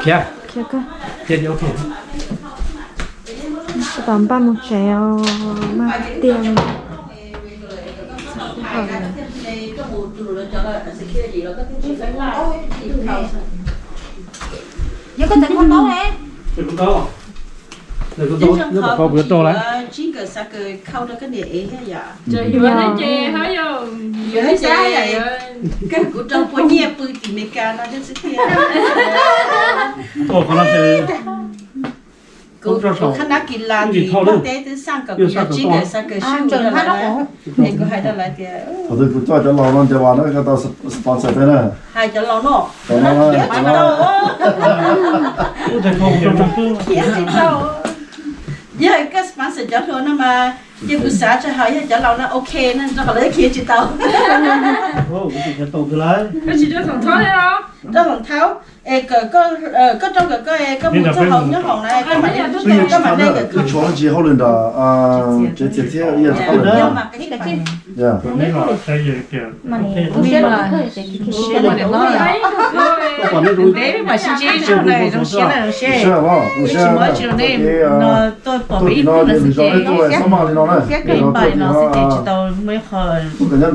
Khiav, khiav koj. Tab tom npaj mus tsev os, maj tiag li. Yog koj tseem khau ntaub ne. Nyob tom koj kuv yuav rau lawm. Yuav ces, kuv rau pua nyiaj pw tim Meskas no thiab xwb tiag. Kuv khab nab kis las tim Nplog teb twb xaj kom kuv yuav tsib nkawm xya kawm sij es kuv hais rau lawv tias, kuv coj cov laus no ntiav vas no koj tau sponsor peb na. Hais cov laus no, khiav tsis tau, khiav tsis tau. Yog koj sponsor cov hluas no mas, ces kuv xav tsis hais, yog cov laus no ok no rau qhov lawv khiav tsis tau. Koj tsis rau hluas nthab, rau hluas nthab es koj rau koj, koj mus txog hauv nyob hauv na, koj mam, koj mam de koj tshuav tsis hauj lwm nram tsev txias thiab. Ntev mas sib ntsib zoo na, zoo siab na, zoo siab. Tsis muaj tsis rau nej no tuaj pom peb ib pliag no xwb ces, peb npaj li no xwb ces tsis tau muaj ib qho loj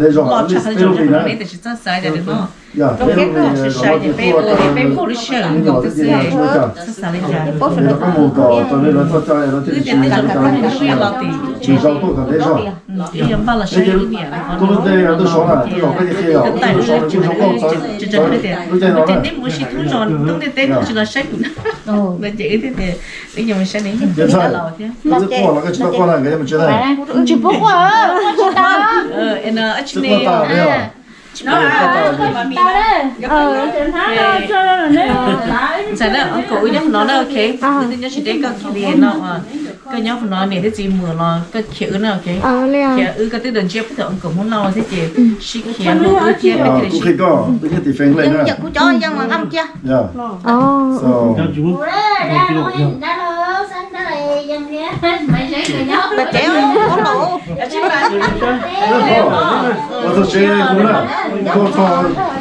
tshaj qhov twg rau nej, tiam sis txhob xav li no. Zoo siab koj sai sai ces peb ua peb muaj lub sij hawm nkaus xwb xwb, txhob xav li cas. Wb tias twb tsis tau tag lub sij hawm los tim tsev, wb yuav npaj los saib wb niam li qhov no. Wb tais lub sij hawm tseem tsis tau tias, tias nej mus ua si thoob zos ntuj ntiaj teb tsis los saib kuv na. Ces wb thiaj tias wb yuav mus saib nws yog dab laug thiab. Tsis pub quaj, quaj tsis tau. Ntxhais na, uncle wb nyob qhov no na, ok. Wb twb nyob tsis deb koj khiav li no, koj nyob qhov no niam thiab txiv mus los koj khiav wb na, ok. Khiav wb, koj twb ntsia peb tus uncle Hmoob Lauj thiab ces sib khiav hlub wb thiab peb thiaj li sib. Kuv cov yeej mas nqa mus cia. Ua txog tsev kuv na, koj txog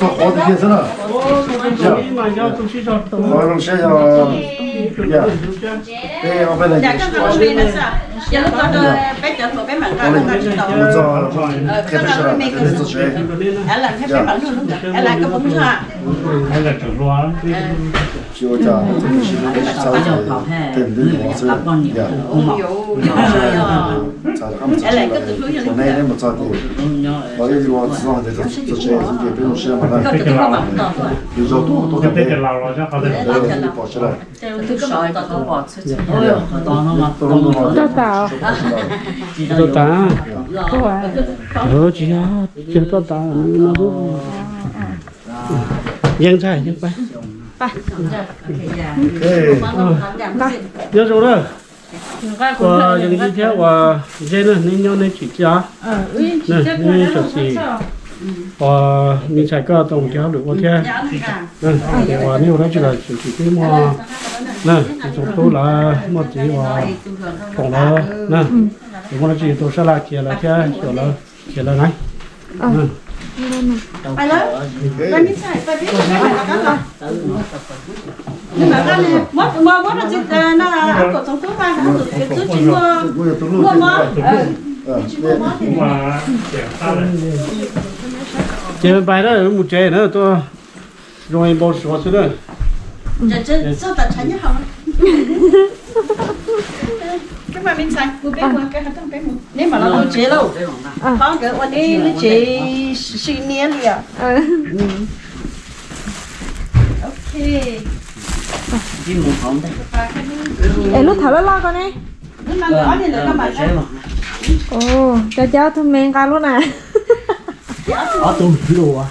qhov tiag tiag xwb na. Zoo siab yog peb, peb txog tsev. Tsis ua cas, txawm tsis txawj tej ntawd xwb. Txawm nej, nej mus txog ces los ib los txog ces txog tsev xwb ces peb zoo siab mas na. Yus zaug tuaj tuaj peb pom sawv daws. Toj tas. Toj tas. Tsis yog, tsis yog toj tas no. Yeej ntxhais, yeej pab. Nyob zoo na. Ua yeej yij thiab ua zeb na, neb nyob neb tsim txiaj, neb tsom txim ua me ntxhais koj tau mus kiag hauj lwm ua thiab. Ces uas neb ua dab tsi los tsim txim peb muaj na, txiv txoos tub lawv muaj txiv uas foom lawv na, ces muaj dab tsi tau sab laj kiag lawv thiab xyuas lawv, kiag lawv na. Ces pais na, mus tsev na, tuaj zoo li npau suav xwb na. Neb mam los tsev lauj, qhov nkawd ua neb lub tsev sib niab li os. Es lub thav loj loj ko ne? Cov, cov tus me nqa lub na. Ob tug hluas.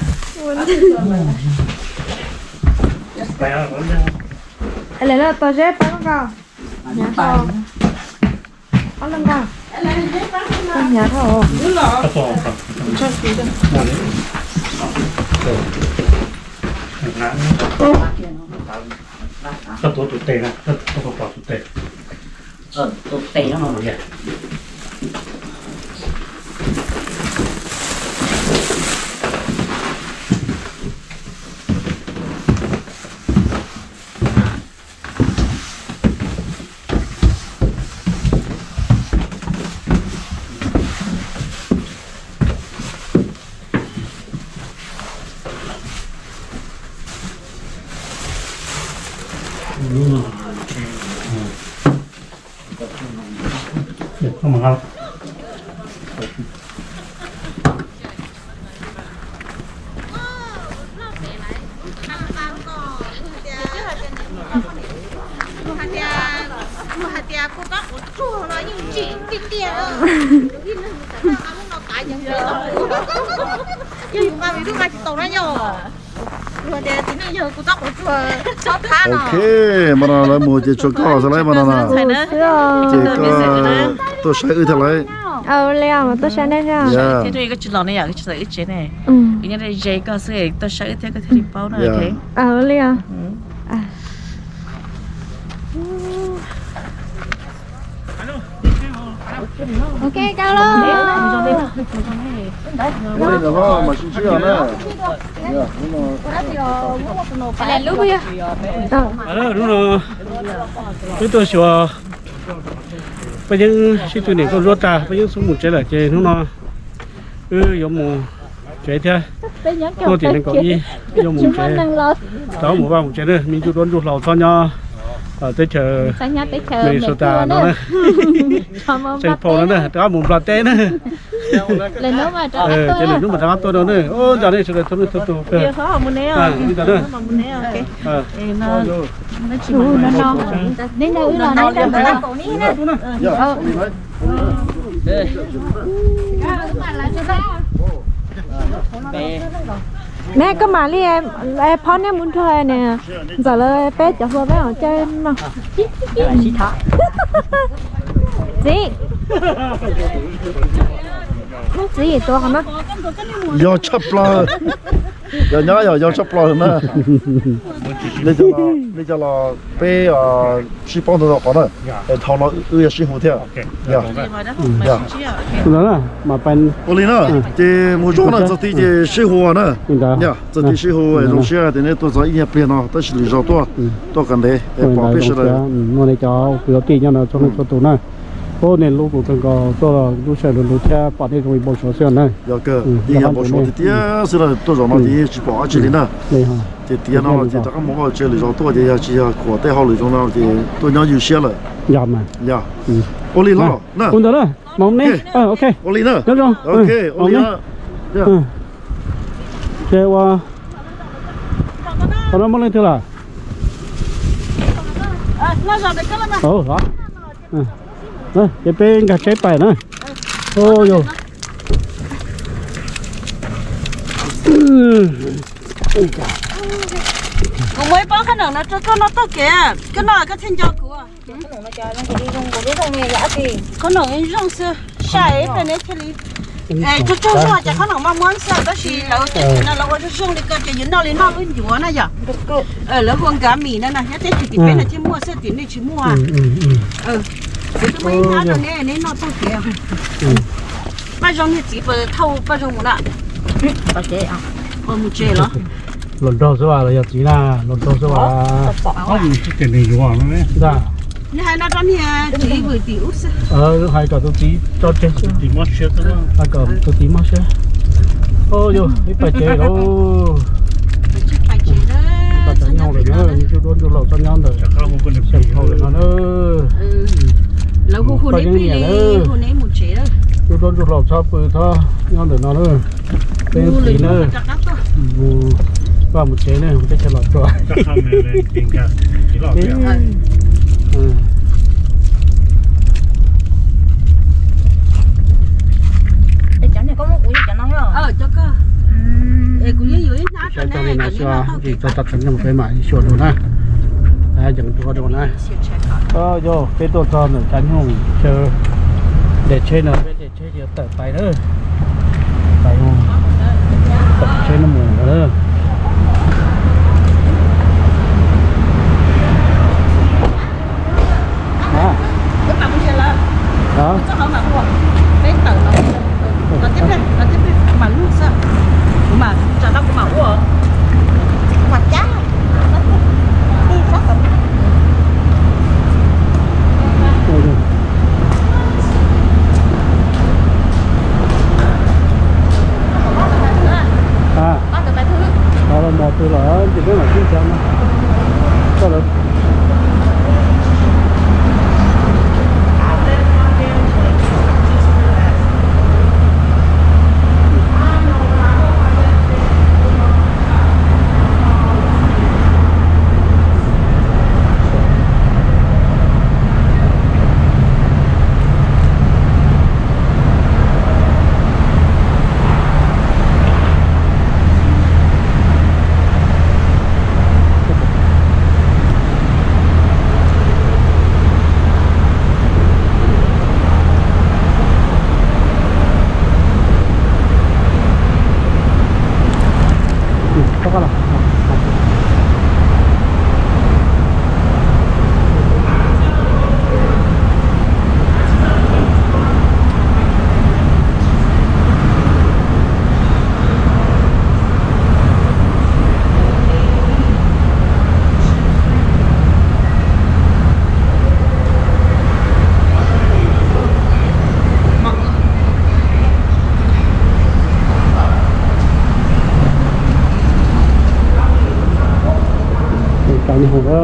Lawv los tos Zeb pab nqa. Ob leeg nqa. Hnyav dhau. Koj tuav tus tes na, koj pom tus tes. Hais tias, hais tias kua txob quav tsuag los yeej tsim tiag tiag. Yog yus nqa vim twb nqa tsis tau na yog. Luag tias txiv neej yawg kua txob quav tsuag txhob thab no. Ok, mas no lawv mus ces tshuav koj xwb lauj mas no na. Ces koj tuaj saib wb thiab lauj. Thiab koj tsis los ne yom, koj tsis tau wb tsev ne. Wb nyob ze koj xwb, tuaj saib wb thiab koj thiaj li paub na. Li os. Ok, kawg los. Hnub no wb tuaj xyuas Paj Yeeb sib tw niam nkauj ntsuab tag, Paj Yeeb xub mus tsev lawm ces hnub no wb yuav mus tsev thiab. Hnub tim nees nkaum ib yuav mus tsev, rov mus vaj mus tsev na, me ntsuj duab ntsuj hlauv txhob nyob teb chaws Minnesota no na, Saint Paul no na, rov mus Nplog teb na. Ces lwm hnub mam rov qab tuaj no na. Ua tsaug nej sawv daws txhua leej txhua tus. Ne koj mam li phob neb mus nrog ne, Ntxawm lawv peb cov hluas peb caij no. Txiv, txiv tua qhov no. Yog tshaj plaws. Yog nyob yog yog tshaj plaws na. Nej cov los peb sib paub ntau ntau qhov na, es dhau no wb yuav sib hu thiab. Ua li na, ces mus zog na, txog tid ces sib hu na. Txog tid sib hu, zoo siab tias nej tuaj txog ib nyuag pliag no tab sis lwm zaus tuaj, tuaj kom ntev es pom peb sawv daws. Muaj nej cov kwv tij nyob no txhua leej txhua tus na. Ub, nej hlub kuv kawg nkaus, tuaj lub sij hawm lub lub thiab pom nej zoo li npau suav xwb na. Yog kawg, yeej yog npau suav tiag tiag xwb na, tuaj zaum no ces yeej tsis pom dab tsi li na. Ces tiav no ces rov qab mus vaj tsev, lwm zaus tuaj ces yog tsis yog khuam tej hauj lwm zoo no ces tuaj nyob ywg siab lawm. Yog, ua li los na. Ua li na. Ua li na. Ces ua, qhov no muaj leej twg lawm? Ces peb nkag tsheb pais na. Kuv muaj ib pob qhab noom no rau koj noj taug kev, koj noj koj thiaj nco kuv. Qhab noom zoo xwb, sai ib pliag neb thiaj li, tsaug tsaug zog ces qhab noom maj muab xwb tab sis lawv teb chaws no lawv ua zoo zoo li ko ces yus noj li noj lub ncuav na yom. Lawv hu nkav mis no na, nyob teb chaws tim peb no thiaj muaj xwb tim nej tsis muaj. Kuv twb muaj ib hnab rau neb, neb noj taug kev. Paj Zoo niag txiv puas thauj Paj Zoo mus na? Mus tsev los? Los nrog xwb los yog txiv na, los nrog xwb os. Nws hais no rau niag txiv vwm tim ub xwb. Hais kom tus txiv tso tseg, hais kom tus txiv mob siab. Ua yus ib pais tsev lauj. Pais tsev lawm, ntsuj duab ntsuj hlauv txhob nyob ntawm Saint Paul lawm no na. Lawv hu hu neb plig li, hu neb mus tsev. Ntsuj duab ntsuj hlauv txhob pw txhob nyob ntawm no na. Peb txiv na, mus vaj mus tsev na, teb chaws Los Tsuas. Saib txog li no xwb, txog tag tsev nyoog peb mam xyuas dua na. Yees dua dua na. Yog peb tuaj txog ntawm tsev nyoog, ntes tsheb no, peb ntes tsheb yuav tawm pais na. Pais, tawm tsheb no mus ntawd na. Ua,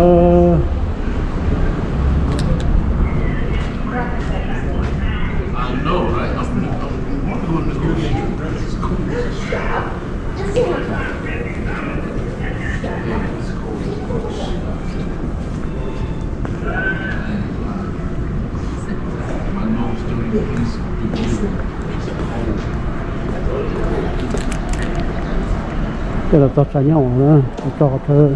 tej los txog tshav nyob hauv na, tso qhov chaw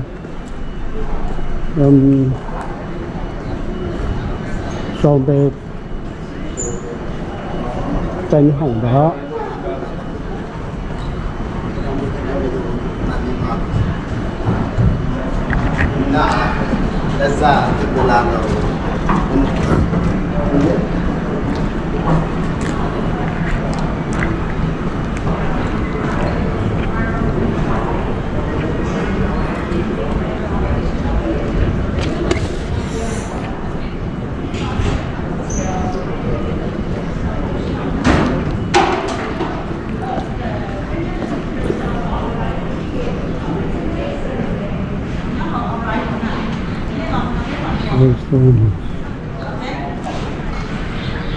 sau npe tsa nyob hauv ntawd.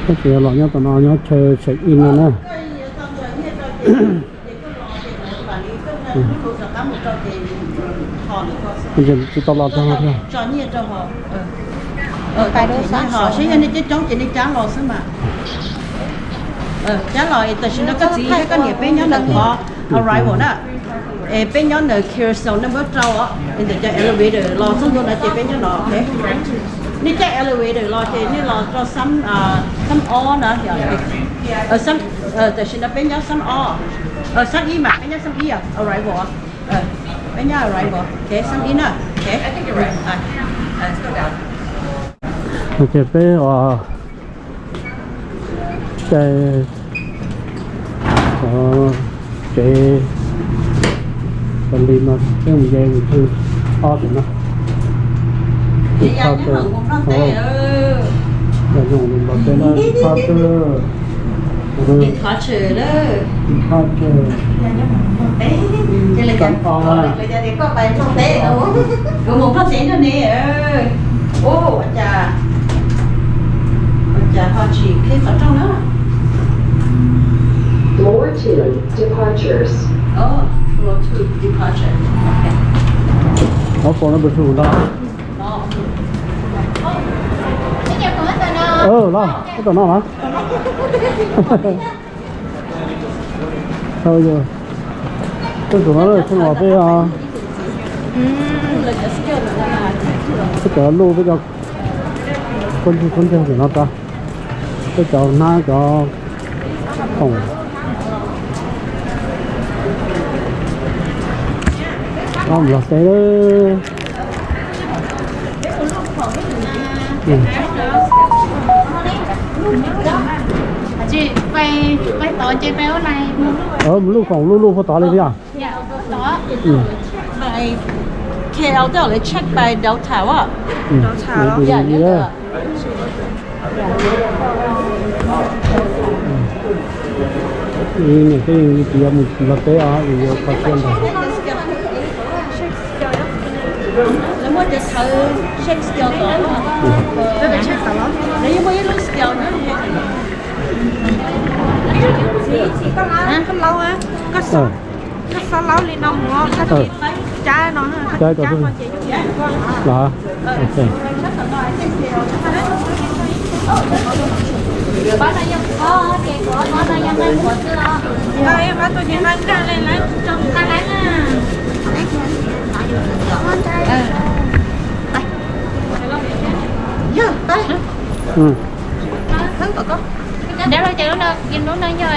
Koj tsis los nyob tom no, nyob chaw check in no na. Tsis tau los txog thiab. Saib yog nej coob coob ces nej cab los xwb mas. Cab los es tam sim no koj txiv thiab koj niam peb nyob ntawm qhov arrival na. Es peb nyob ntawm Carousel number rau os, es ntawm cov elevator los txog ntua no ces peb nyob no, ok. Nej caij elevator los ces nej los rau xab, xab ob na. Tam sim no peb nyob xab ob, xab ib mas, peb nyob xab ib, arrival. Peb nyob arrival, ok, xab ib na, ok. Ces peb caij tsev li no, peb mus ze mus thwj ob xwm na. Departure, departure, departure. Ces lawv tias koj pais Nplog teb, kuv mus Nplog teb nrog ne. Ua cas, ua cas ho tsis qhib qhov rooj na? Floor two departures. Oh, floor two departure. Ok. Ov, pom no pes tsum ntag. Los, tab tom no na. Tej zaum no tsheej los peb, peb cov luj peb cov khaub ncaug, khaub ncaug no rau peb cov hnab cov khoom. Los teb. Mus luj khoom luj luj puag tod li thiab. K L twb lawv check by Delta a. Niam peb yeej tsis yuav mus Nplog teb os, vim yuav kho siab ntag. Lawv muaj cov thawv check scale tom no. Lawv yeej muaj ib lub scale na. Koj laub, koj xob laub li no mus, koj tsis cab no, cab no ces yeej. Yog, pab. Dab laug ces lub no, lub no yog,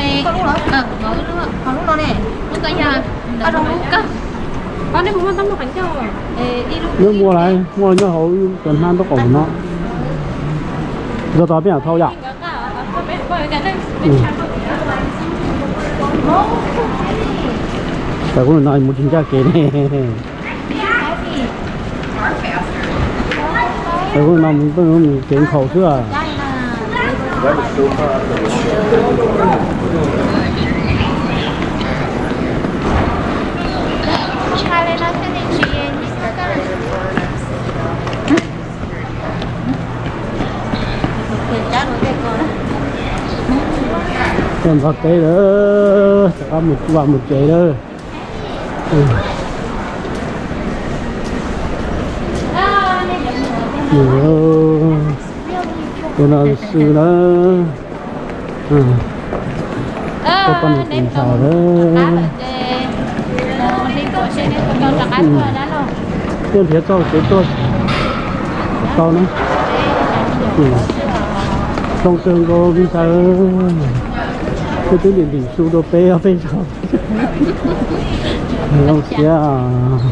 lub no ne, lub ko yog, lub ko. Neb muaj lawm, muaj nyob hauv cov hnab nraub qaum no. Yog tau peb mam thau yom. Tam kuv no mus tsis ncaj kev ne. Tam kuv no mus peb mus kev nkhaus xwb. Ntxhov teb lawm, rov qab mus vaj mus tsev lawm. Tus no xwb na. Tuaj poj niam tus ntxhais lawm. Thiaj nrhiav txoj kev tuaj tau na. Zoo kawg nkaus me ntxhais, peb twb lim lim su rau peb ob peb zaug. Zoo siab.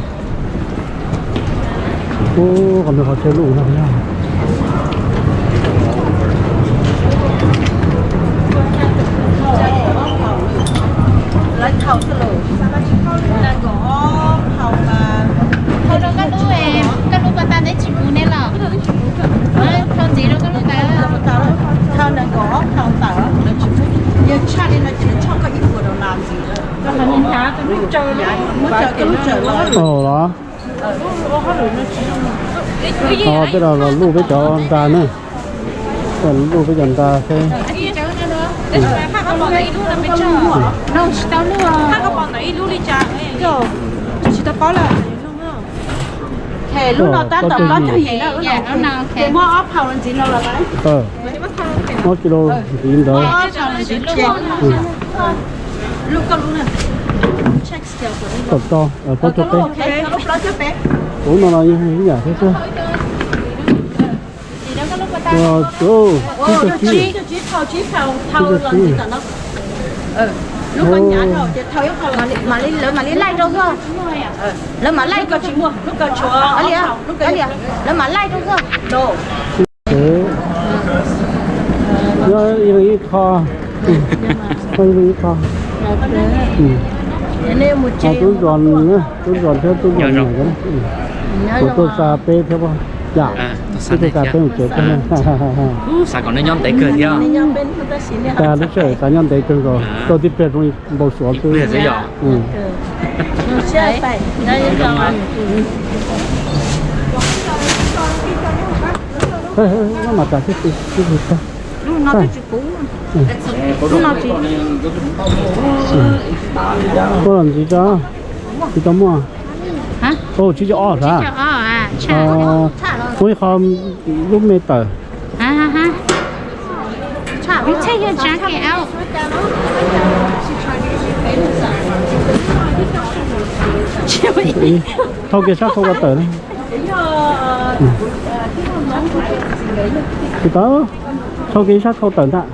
Ub, qhov no qhov chaw luj no. Thau rau koj lub, koj lub pas tas neb tsis muv ne los? Thau ntxiv rau koj lub tas. Thau nees nkaum ob phau tawm, yog tshaj li no ces nws tshaj koj ib puas dollar ntxiv. Muab coj koj lub tsawm los. Ov, tej no los luj peb cov nra na. Luj peb cov nra xwb. Tsis tau paub lawm. Lub no tab tom plaub caug yim na, lub no ces muab ob phau los ntxiv no los. Ob kilo ntxiv ntawd. Lub koj lub na. Tom to plaub caug peb. Ub, no los yog ib yam thiab xwb. Lub koj nyav no ces thau ib phau los ntxiv tom no. Lawv mam li laij rau koj. Lawv mam laij rau koj. Lawv mam laij rau koj. Nyob ib leeg ib qho. Nyob ib leeg ib qho. Tub Zos, tub Zos thiab tub Zos niam, kuv tuaj xa peb thiab, yam, peb tuaj xa peb mus tsev kawg. Xav kom nej nyob ntev kawg thiab. Tag lub sij hawm xav nyob ntev kawg nkaus, tuaj tib pliag zoo li npau suav xwb. Maj mam tas xwb, tib pliag tag. Koj los ntxiv tso, tsis tau muaj. Tsib caug ob sav. Muaj ib qho lub me tawm. Thau kiag sab khau ko tawm na. Tsis tau, thau kiag sab khau tawm ntag.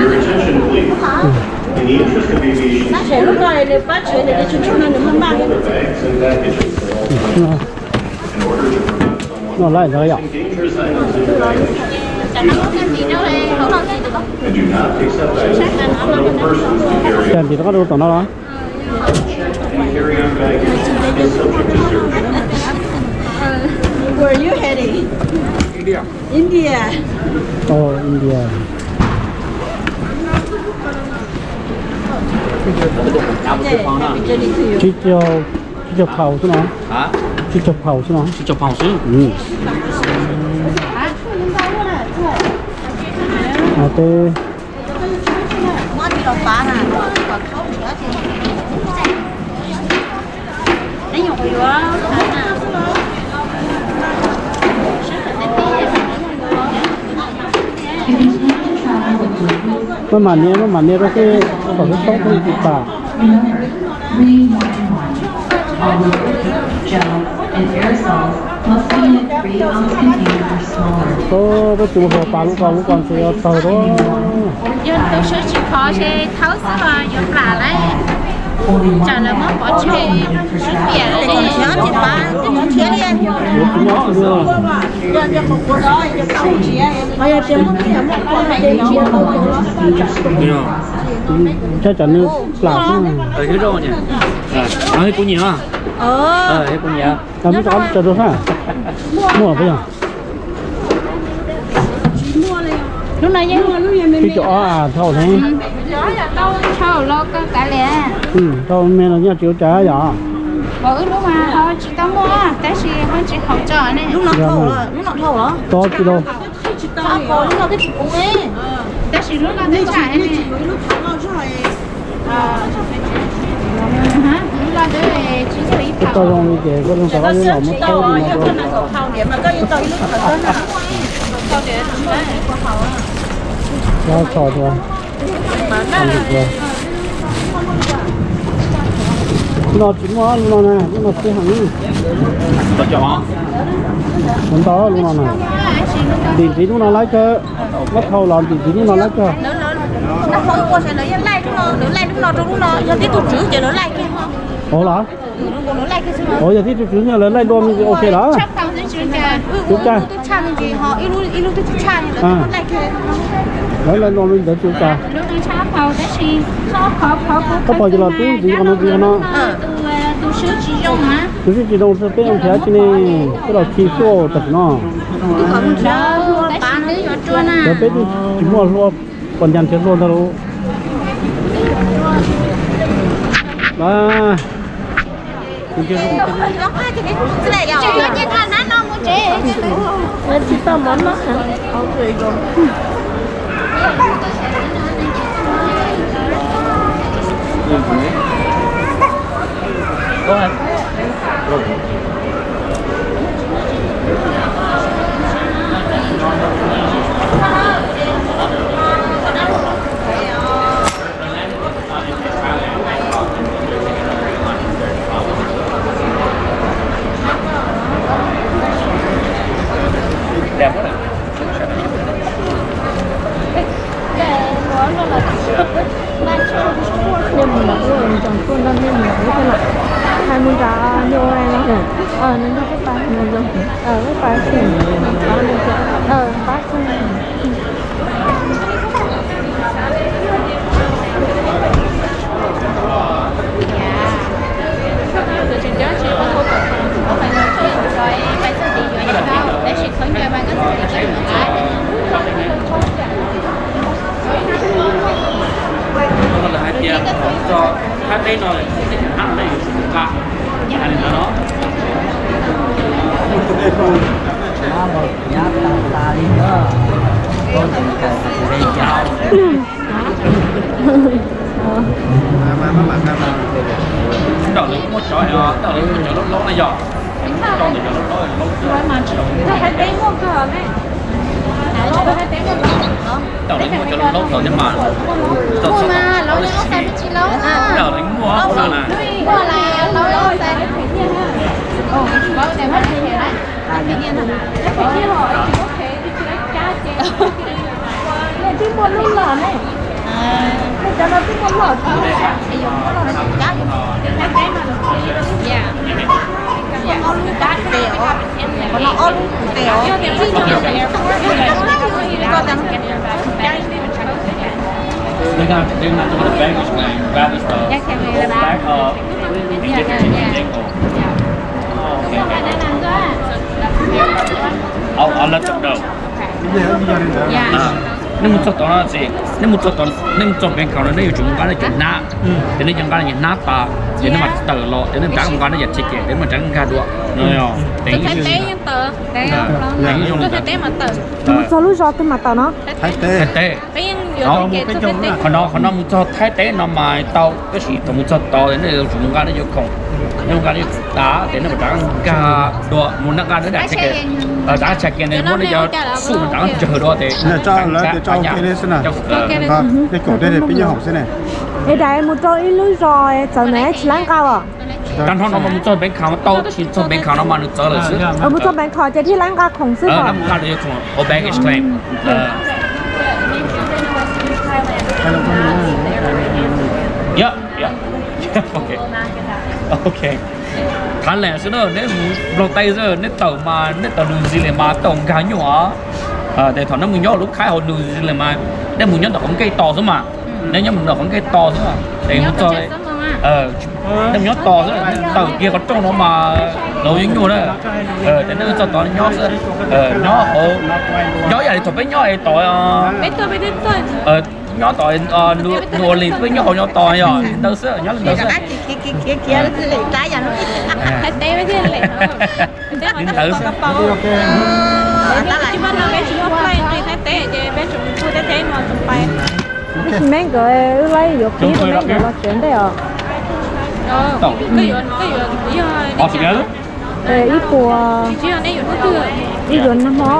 Your attention, please. In the interest of aviation security, all other bags and packages at all times. In order to prevent someone from placing dangerous items in the air and do not accept items from other persons to carry. Carry-on baggage is subject to search. Where are you heading? India. India. Ov, India. Tsib caug, tsib caug phaus xwb no. Tsib caug phaus xwb no. Tsib caug phaus xwb. Ov, teb. Maj mam nias, maj mam nias rau tej kom lub toob pheej tsis tas. Peb tus hluas pas lub ko lub ko ntshe yuav tawg lawm. Yog tus sawv tsis khov ces thaub xwb los yuav plam lawm. Tsam lawv muab pov tseg sub tiam lawm ne. Tsam nws plam xwb. Kuv nyiam. Kuv nyiam. Muaj rau sab. Muaj puas yog? Lub no yeej, tsib caug ob thauj ne. Thauj los koj kav liam. Thauj me los nyaj tsis ua cas yom. Pom wb lub mas ho tsis tau muaj tab sis ho tsis haum tso ne. Lub no thauj, lub no thauj los? Tsis tau, lub no twb tsis puv ne. Tab sis lub no twb tshaj ne. Lub no twb tsis yog ib tau zoo li ces koj zoo rau koj yuav los muab thauj li no rau. Tso rau. No tsis muaj lub no na, lub no txi heev. Ntau lub no na. Ntim ntxiv lub no laib kawg, muab thauj los ntim ntxiv lub no laib kawg. Ua los? Ua yog tib tug tswv yog lawv laij dua me ntsis ok lawm. Tub caj. Lawv laij dua me ntawd tsis ua cas. Koj pom ces los tub ntxiv qhov no ntxiv qhov no. Tus swb tsis zoo xwb peb ua nrhiav tsis ne, peb los khi xwb tam sim no. Cov peb twb tsis muaj hlua, pom ncas nrhiav hlua ntag lauj. Nej mus nram ub, nram tuaj nrog nej mus nram ub thiab lawm. Hais mus nram nej ua no. Nws nrog peb pais, nws zoo, peb pais xwb. Pab xwb. Lawv hais tias tso thaj teb no, hab no yuav tsum nqa, hais li ntawd no. Nram lawv muaj cov, nram lawv muaj cov laub laub na yog, cov ntawm cov laub laub, laub tsis tau. Nram lawv muaj cov laub laub tod thiab mas. Nram lawv muaj na. Twb muaj lub loj ne. Cov no twb muaj loj. Ob lub tes os. They're gonna, they're gonna do the baggage claim, grab the stuff, back up, and get the ticket, and then go. Oh, okay. I'll, I'll let them know. Nej mus txog tod no txiv, nej mus txog tod, nej mus txog Bangkok no nej yuav tsum mus nqa nej cov hnab, ces nej yuav nqa nej cov hnab tas, ces nej mam tawm los, ces nej rov nqa nej cov ticket, ces nej mam rov nkag dua. Mus txog lub zos twg mam tawm no? Thaib teb. Qhov no mus txog Thaib teb no mas tau, tab sis thaum mus txog tod nej yuav tsum mus nqa nej cov khoom, nej mus nqa nej cov tas, ces nej mam rov nkag dua mus nqa nej cov ticket, rov tshais kiag, nej muab nej cov xum rov ntsawg dua ces. Dais mus rau ib lub zos txawv na tsis laib nqa os. Tag nrho no mas mus txog Bangkok tau, tab sis txog Bangkok no mas nws txawv lawm xwb. Mus txog Bangkok ces thiaj laib nqa khoom xwb os. Nqa cov khoom, baggage claim. Yep, yep. Ok. Ok. Thaib Leej xwb na, neb mus Nplog teb xwb, neb tawm mas neb tawm New Zealand mas tau nkag nyuj os. Ces thaum neb mus nyob lub khaib hauv New Zealand mas neb mus nyob ntawm qhov nkej tos xwb mas, neb nyob mus ntawm qhov nkej tos xwb, ces mus txog, neb mus nyob tos xwb, tawm kiag qhov rooj no mas lawv yeej nyuaj na. Ces neb txog tod nyob xwb, nyob hauv, nyob yam li thaum peb nyob es tod. Nyob tom New Orleans peb nyob hauv nyob tos yog li ntawd xwb, nyob li ntawd xwb. Li ntawd xwb. Tab sis me nkawd wb laib yuav pib rau me nkawd los tsev ntej os. Ib puas, ib yuav nag hmo.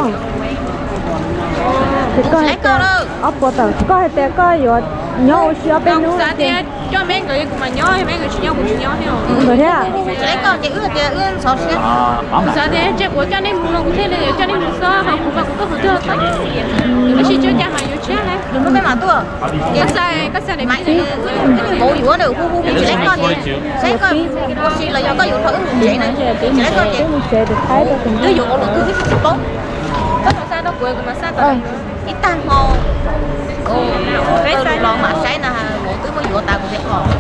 Ces koj hais tias ob puas tawm, koj hais tias koj yuav nyob ua si ob peb hnub no ces. Nkawd thiab. Vauv yuav na, hu hu tsis laib koj li, saib koj ua si los yog koj yuav rau wb mus tsev na, tsis laib koj ces wb yuav ua luag twg wb tsis paub. Koj los xa rau kuv, kuv mam xa rau ib tag hmo, peb los mam saib na, vauv twb muab yuav tas kuv tias os.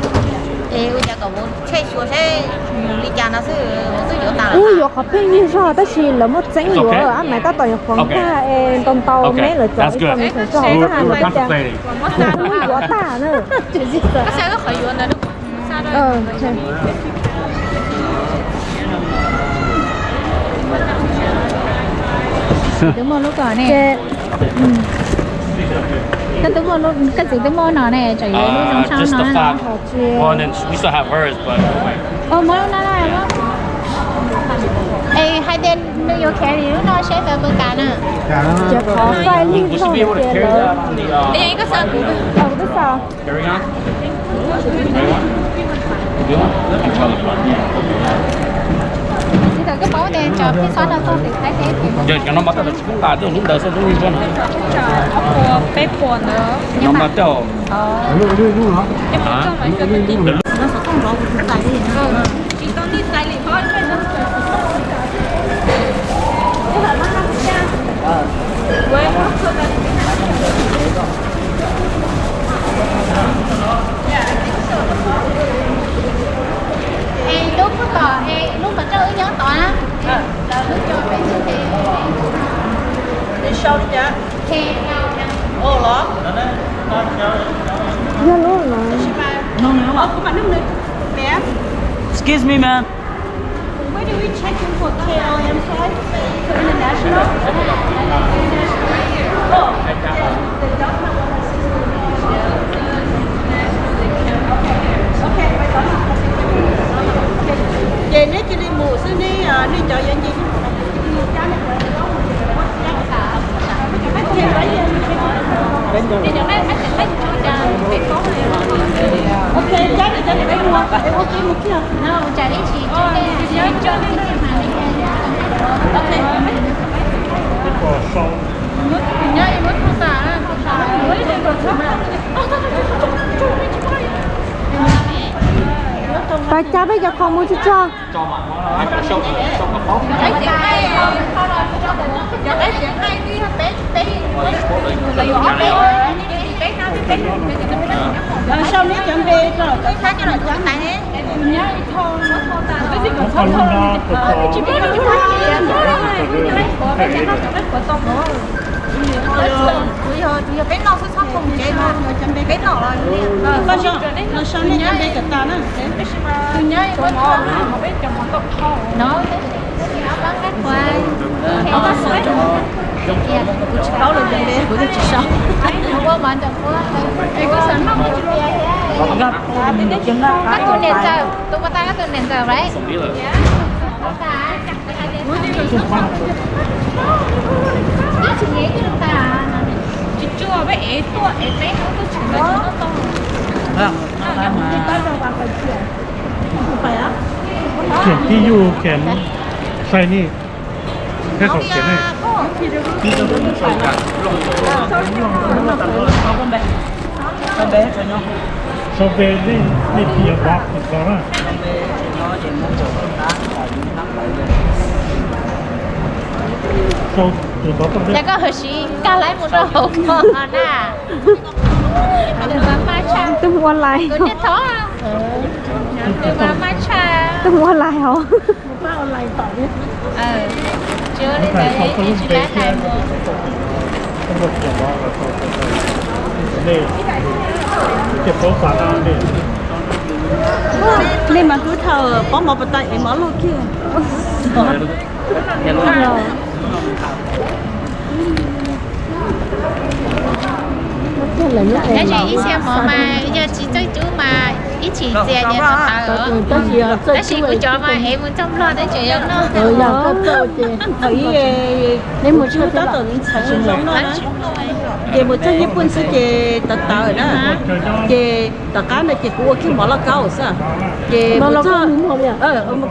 Es ua cas kom vauv tshem xyuas saib mus li cas no xwb, vauv twb yuav tas lawm. Wb yuav qhov pheej yig zog tab sis lawv muaj txeeb yuav, ab maiv tab tom yuav qhuav nkag es ntau ntau me lawv txog ib co me txog zog, koj hais lawv tias wb muab yuav tag na. Twb muaj lub ko ne. Koj twb muaj, koj txiv twb muaj no ne, tsam yuav lub zoo tshaj no. Muab lub no na. Es hais tias nws yuav khiav li lub no seb nkawd puas kam na. Ces qhov faij lij zog tias lawv, kuv twb xa. Tsis tau koj paub tias cov phij xob no txog tim Thaib teb. Cov no mas tau tsis kub nqa twb lub ntawd xwb, lub ib suab no. Ob puas peb puas ntawd. No mas tau. Es lub puag tom, es lub qhov rooj wb nyob tod na. Lawv lub cov peb tug es. Sau li cas? Los? Yog lub no. Excuse me, ma'am. Where do we check in for K L M flight? International? Oh, the Delta one oh six. Okay. Ces neb cia li mus xwb, neb, nej cov yuav nce. Pas cas peb cov khoom mus tsis txog. Sau neb cov npe rau cov thab coj los cab na. Kuv yog, kuv yog peb noj xwb, txhob khoom tsev no, peb noj los. Koj sau, los sau nej cov npe kom tas na. Tus nyob ib muab thauj, peb cov mov tau thauj no. Kuv tsis paub lawv cov npe, kuv yeej tsis sau. Koj tus niam ntxawm, tus puas tas koj tus niam ntxawm right? Ib tsis nyiam ib tug tas. Tsis tsuag peb ev tuaj ev peb hnub tuaj tseem tau tsis muaj tau. Khiav tib yug khiav sai ni, thiab sau khiav ne. Sau npe nej, nej phi yog box tod na. Sau tus tod. Yog koj huv si kag laib mus rau hauv ko na. Tus muaj lais. Tus muaj lais hauv. Nej mas hlub dhau, pob mov pas tas es mov loj kiag. Tab sis ib txhia mov mas yog tsis txawj cub mas ib chim txias ces tawv. Tab sis kuv cov mas ev mus txog Nplog tab tseem yuav noj. Thaum ib tab tom ntxhais zoo no na, ces mus txog nyiaj puj ntxwb ces tawv tawv na. Ces tom qab ntawd ces kuv ua kiag mov lauj kaub xwb. Ces mus txog,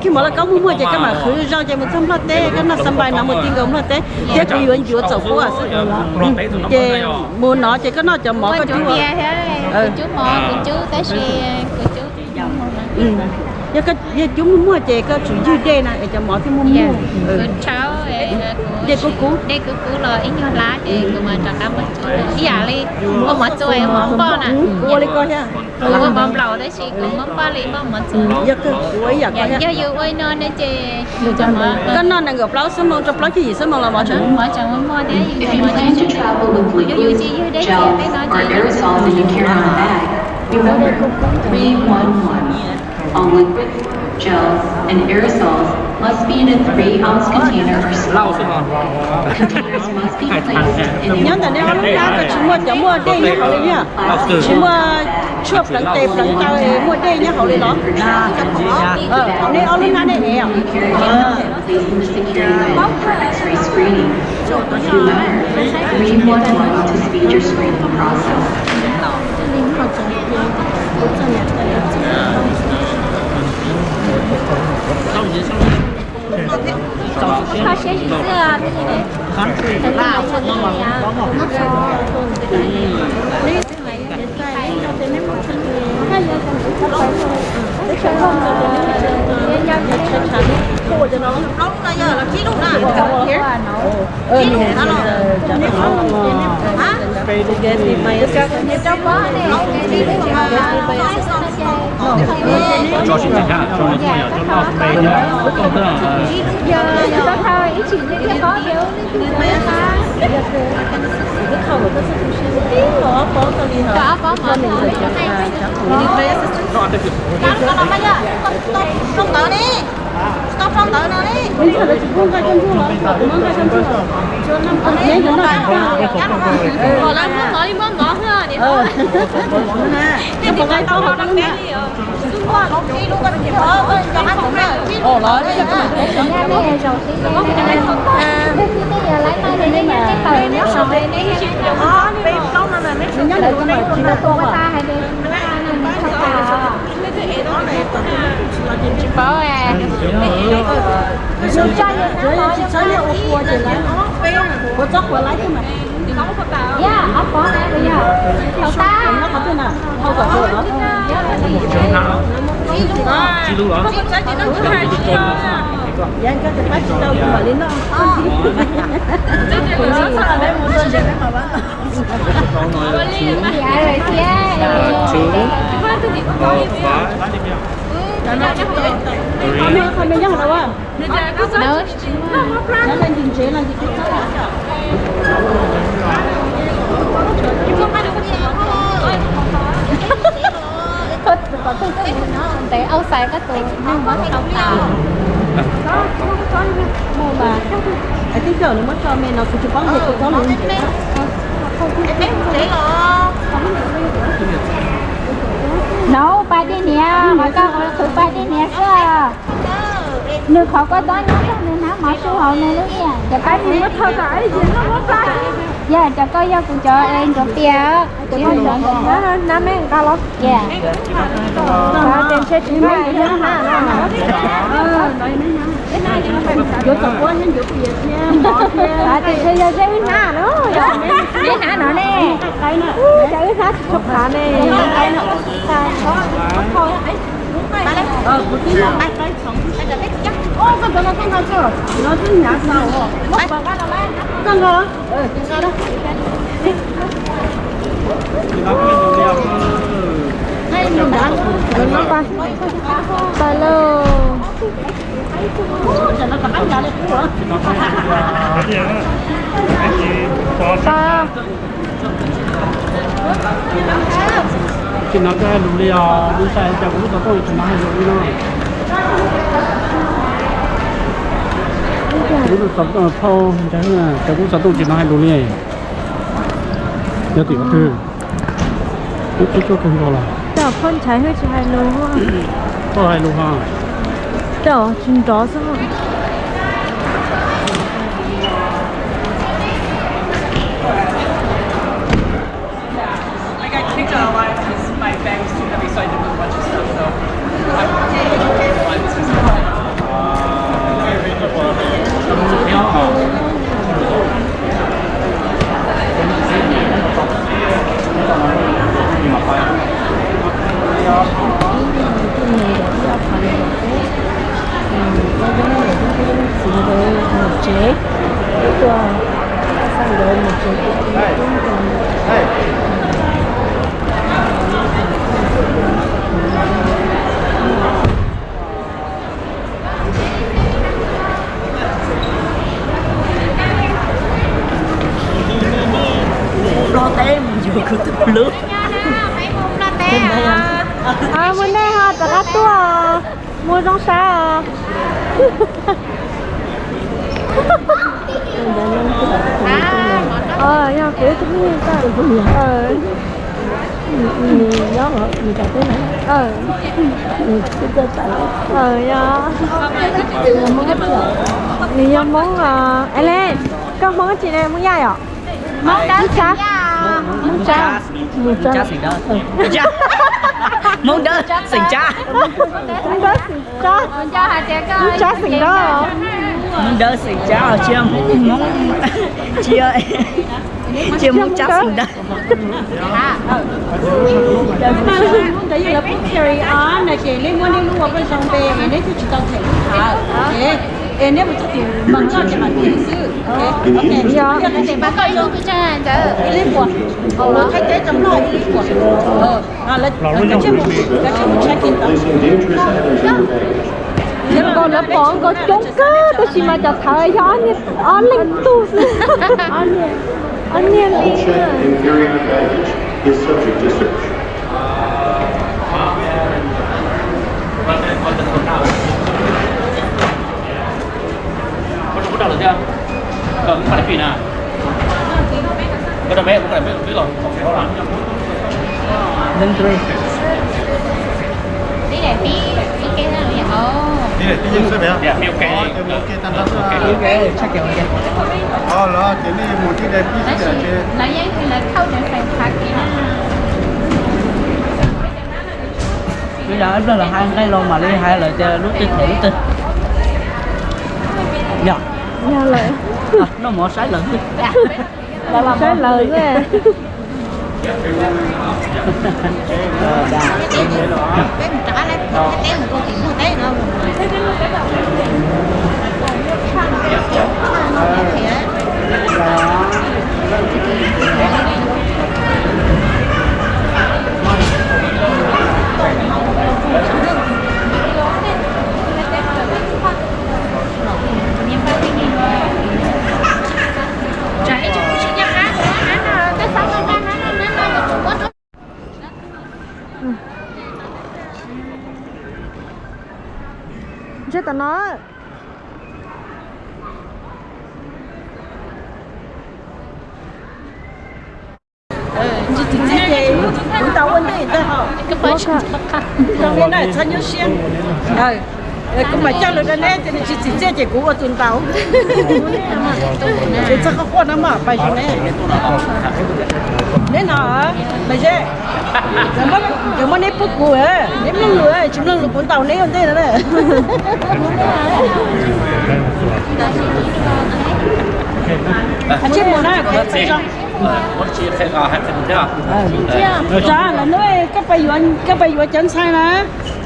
kiag mov lauj kaub muag muag ces koj mam khwv zoo ces mus txog Nplog teb koj noj xab npais no mus ti nkaus Nplog teb thiab kuv yuav ncuav txaus kuab xwb. Ces mus no ces koj noj cov mov koj cub. Yog cub muag muag ces koj tsum ywg dej na es cov mov thiaj muag muag. Ces kuv kuv, kuv ua li ko thiab. Yog kuv ua ib yam ko thiab. Koj noj nees nkaum plaub xuab moos rau plaub caug yim xuab moos los mov tseem muag. If you plan to travel with liquids, gels, or aerosols in your carry-on bag, remember three one one. All liquids, gels, and aerosols must be in a three-ounce container or smaller. Containers must be placed in a Nyob ntawm nej ob lub hnab ko tsis muaj cov muaj dej nyob hauv li na? Tsis muaj tshuaj pleev tes pleev taw muaj dej nyob hauv li los? Thaum nej ob lub hnab nej ev os. Placed in the security bin for X-ray screening. Remember three one one to speed your screening process. Kho siab zim xwb. Tsis paub. Tsis txhob yog ua kua ces lawv ua txob kua laib thiab mas. Ob pov na, thaum tas. Yav nco ces pab tsis tau kuv mam li noj. Qhov me nyob hauv no. Ntev auj xais koj tus neeg muab tau tas. Mus mas, tij cawm nws muab tso me no kuv tsis paub ntiag kuv txob nws ntev. Nov pa dej niam, mas koj qhwv pa dej niam xwb. Nws qhov koj txob nyob tag nws hnab mov su hauv nws lub iam, cov pab tsis muab thau kom ib yam noj muab pa. Yog cov koj yog kuv cov es ncuav pias, kuv thau cov ncuav. Hnab me nqa los. Yog. Ntshe tsis muaj hnab no. Ncuav txaus kuab thiab ncuav pias thiab mov thiab. Ntshe yog zeb hnab no. Zeb hnab no ne. Ub, cas wb hnab tsis tshua qhav ne. Koj nqa. Pais lauj. Pais. Tsis hnov koj hais lus li os, lub sij hawm cas kuv lub xov tooj tsis hnov hais lus li no. Kuv lub xov tooj phauj ntshai, cas kuv lub xov tooj tsis hnov hais lus li. Yog tim ua twg? Lub tub tuaj kawg nkaus los. Cov phauj ntshai hwb tsis hais lus. Phauj hais lus ho. Cov tsis nrov xwb. I got kicked out of line because my bag was too heavy, so I didn't do a bunch of stuff. So I was Txiv nkawd mus tsev, tuaj xa nkawd mus tsev kuv tus tub nrog. Nplog teb mus yuav kuv tus hlub. Mus nej ho rov qab tuaj, mus zoo saib os. Yog kuv ib tug phooj ywg tau. Nws nyob nws cov teb na. Yog. Nws yog Hmoob. Ele, koj Hmoob tsi ne, Hmoob Yaj yom? Hmoob Tsab. Hmoob Tsab. Hmoob Tsab xeem Dawb. Hmoob Dawb xeem Tsab. Hmoob Dawb xeem Tsab. Hmoob Tsab xeem Dawb. Hmoob Dawb xeem Tsab, tsis yog Hmoob, tsis yog, tsis yog Hmoob Tsab xeem Dawb. Ntawd yog lawv pub carry on no ces neb muab neb lub ua paj zoo npe es neb thiaj tsis tau them lub hawv. Es neb mus txog tim Npam Nkoj ces mam them xwb. Yog, yog tim Npam Nkoj ib lub paj zoo ntawd ib lub puas, lub Thaib teb rau Nplog ib lub puas. Kav tsij mus, kav tsij mus check in tau. Nkaus lawv pom nkaus coob kawg tab sis mas cov thawv yog ob niag, ob leeg tug xwb. Ob niag li. Ib daim pib, ib ke na. Ib daim pib yeej xwb pem. Ib ke tag nrho xwb. Ib ke tshaj kev ua ke. Los ces nej mus ib daim pib xwb ces. Lawv yeej lawv thauj dev feem tshav kev na. Ib zaug ib pliag lawv hais nqaij los mam li hais lawm tias lub twg them lub twg. Yog. Yog lawm. Noj mov saib lawv xwb. Saib lawv xwb. Ntshe tam no. Tsis txim txiaj ces kuv tau ua ntej ntag. Zoo li no txhob nyuaj siab. Kuv mam coj lus rau neb, nws tsis txim txiaj ces kuv ua tus ntaus. Ces txhob quaj quaj no mas pais zoo ne. Neb no, Maiv Zeb, nkawd muab neb pub kuv, neb mloog lus, tsis mloog lus kuv ntaus neb ua ntej no na. Tsis mus na, kuv txhob zoo. Tsa lawv nuj, koj pais yuav cov ntxhais na,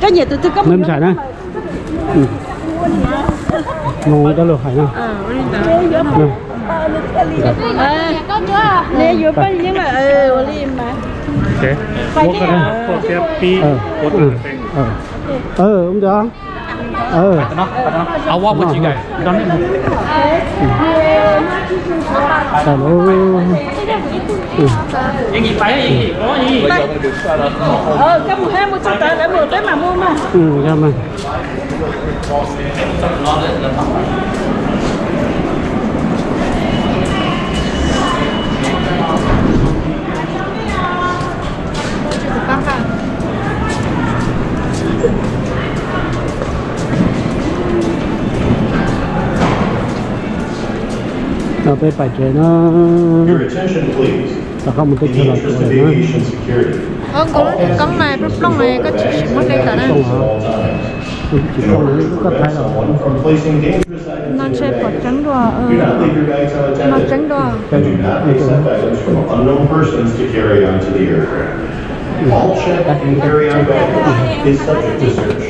koj nyiam tus twg koj mus ntxhais na. Mloog dab laug hais na. Nws yuav paj yeeb lawm, ua li mas. Ntawd. Tau lawm. Koj mus hab mus txog tod lawv mus peb mam mus mas. Peb pais tsev na, rov qab mus teb chaws los tsuav lawm na. Koob mas plooj plooj, koj tsis muab hle tawm na. No ntshe pom tseeb dua, no tseeb dua. All checked and carry-on baggage is subject to search.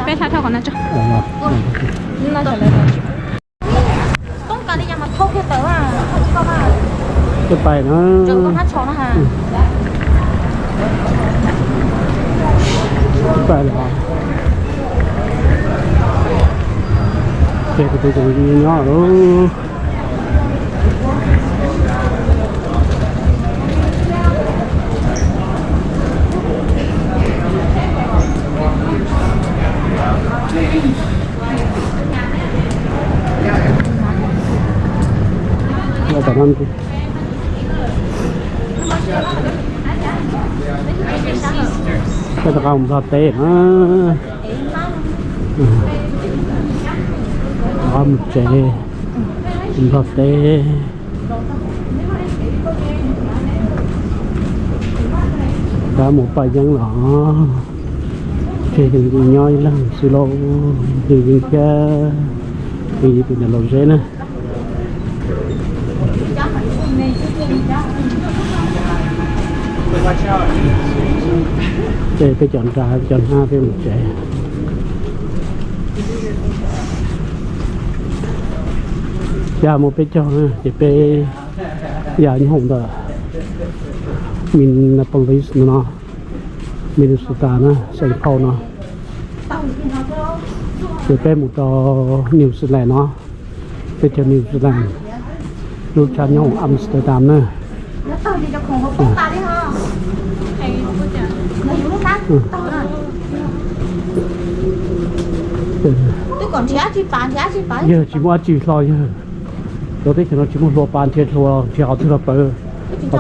Peb thauj thauj qhov no tso. Peb pais na. Peb pais lawm. Ces kuv tus kuv nyob lawm. Peb rov qab mus Nplog teb na. Rov qab mus tsev, Nplog teb. Rov qab mus Paj Yeeb los, ces nws nyob ib leeg xwb lauj, nws yeej thiab, nws yog tus niam laus Zeb na. Ces peb cov nrad peb cov hnab peb mus tsev. Yog mus peb caug na ces peb yog nyob hauv ntawm Minneapolis no, Minnesota na, Saint Paul no. Ces peb mus rau New Zealand no, peb cov New Zealand, lub tshab nyob hauv Amsterdam na. Yawg tsis muaj dab tsi hlo yawg. Cov teb chaws no tsis muaj hlua pav, nrhiav hlua nrhiav qhov twg los pawv. Txoj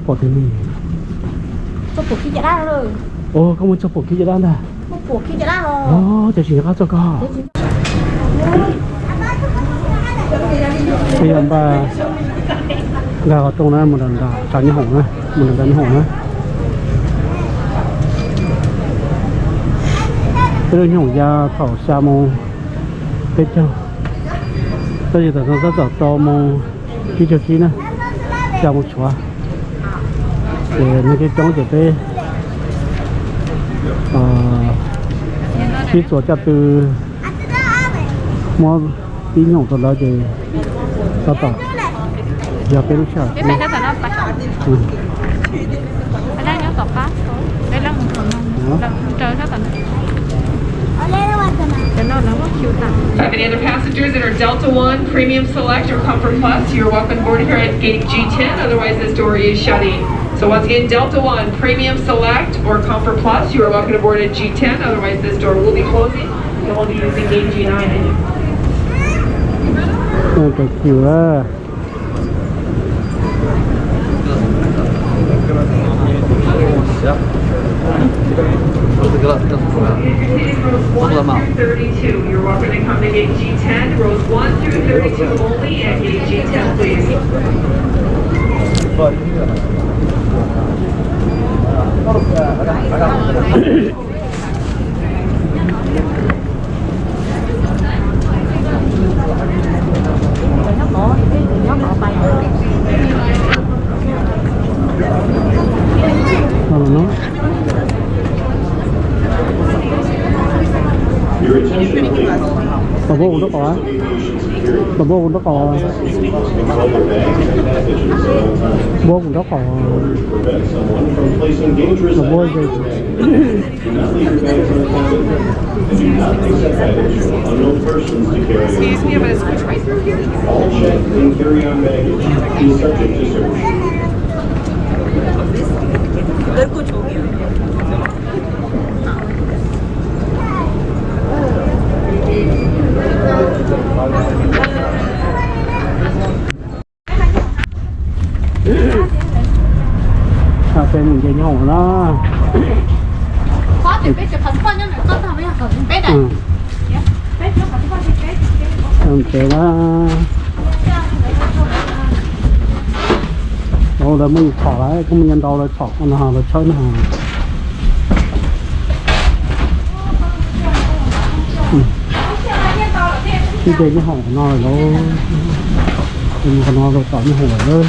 phuam twg ne? Koj muaj txoj phuam khib caj dab ntag. Cov tsis nco qab txog koj. Peb yog npaj nkag qhov rooj na, mus nram nram tsav nyob hoom na, mus nram nram nyob hoom na. Peb lub nyob hoom ya thaum xya moo peb caug, tab sis tam no tab tom rau moo tsib caug tsib na, xya moo tshuav. Ces neeg coob coob ces peb sib txuas caj tw muab pib nyob hoom rau lawv ces tab tom yog peb lub sij hawm. Have any other passengers in our Delta One, Premium Select, or Comfort Plus? You're welcome to board here at gate G ten, otherwise this door is shutting. So once again, Delta One, Premium Select, or Comfort Plus, you are welcome to board at G ten, otherwise this door will be closing, and we'll be using gate G nine. You're welcome to come to gate G ten, rows one through thirty-two only, and gate G ten, please. Pab kuv nraub qaum, pab kuv nraub qaum, pab kuv nraub qaum, pab kuv. Do not leave your bags unattended. And do not accept baggage from unknown persons to carry. Excuse me, I'm gonna switch my All checked and carry-on baggage is subject to search. Peb mus nce nyob hauv na. Nce na. Lawv muaj yus tshom lawm, kuj muaj nyob ntau lawv tshom no lawv tshawb no. Ib ce nyob hauv no lawm, qhov no rau tom nyob hauv lawm.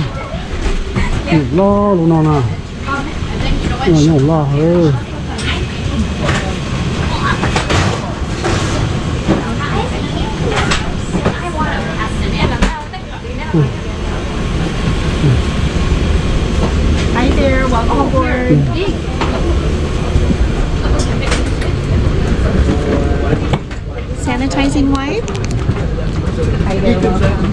Nyuam loj lub no na. Nyuam loj heev. Hi there, welcome aboard. Sanitizing wipe. Hi there, welcome.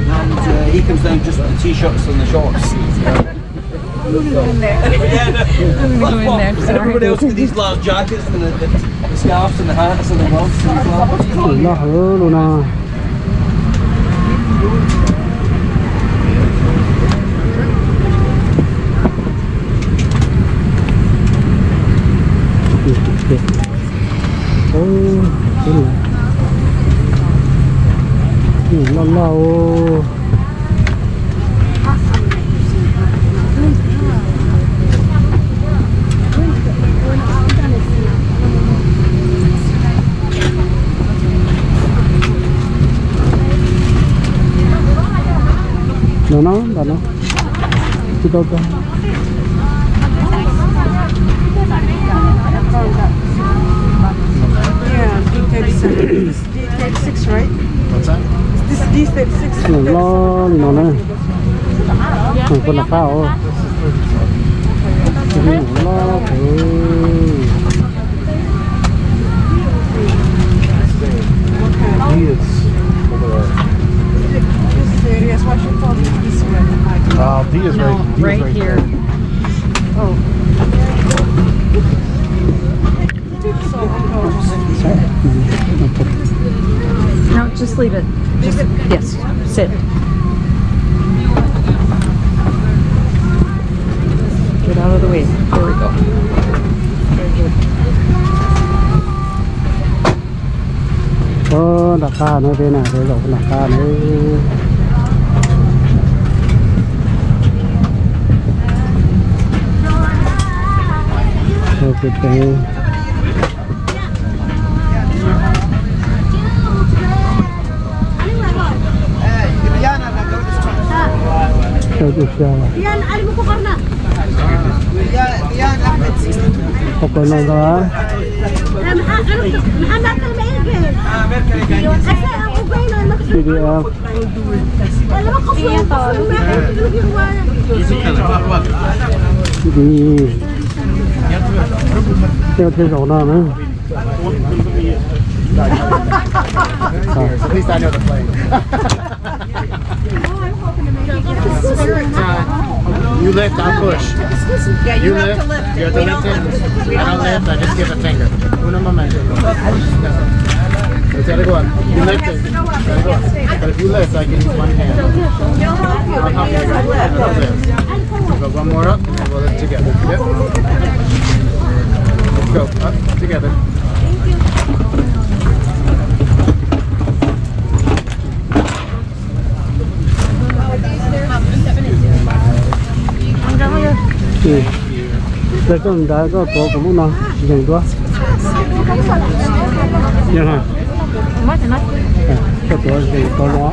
And uh, he comes down just with the t-shirts and the shorts. I'm gonna go in there. Yeah, no. I'm gonna go in there, sorry. Everybody else with these large jackets and the, the, the scarves and the hats and the gloves and the gloves. Loj heev lub no. Loj loj. No, no, no, no. Tsis tau tau. Yeah, D thirty-six, right? What's that? Is this D thirty-six? Nyuam loj li no na. Nyuam loj qab os. Nyuam loj heev. D is over there. This area is Washington, this way. Uh, D is right, D is right here. Oh. No, just leave it. Just, yes, sit. Get out of the way. There we go. Very good. Ov, nram qab no, peb na, peb zaum nram qab no. Ua ke peb. Qhov no ntag. Video. Theo, theo dõi nó nữa. At least I know the plane. You lift, I'll push. You lift, you have to lift it. I don't lift, I just give a finger. Uno momento. It's gotta go up. You lift it. It's gotta go up. But if you lift, I can use one hand. I'll help you. I'll lift. We'll go one more up, and then we'll lift together. Yep. Let's go. Up together. Thank you. All right. Ces koj nrad koj tuav kuv lub no, zeem duab. Koj tuav zeem tau no.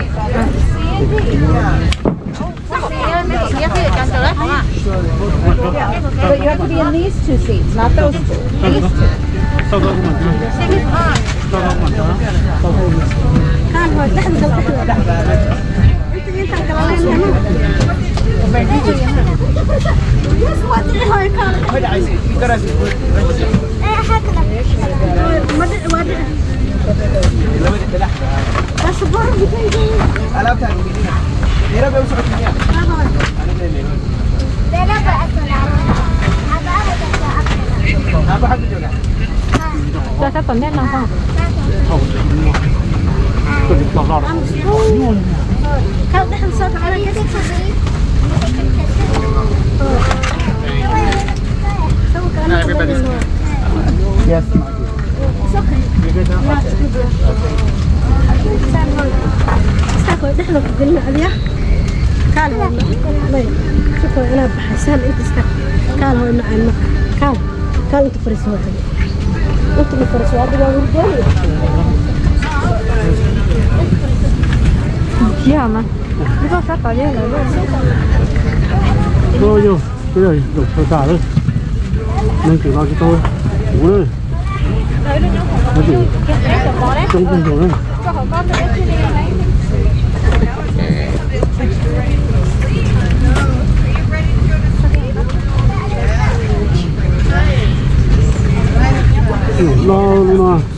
But you have to be in these two seats, not those two. These two. Tso sab tom ntej no. Yes. Yog mas, koj sab tod yog lawv lub. Yog, yog, yog, tau tas lawm. Neeg tseem los tsis tau kuv lawm. Coob kawg nkaus na. Los no.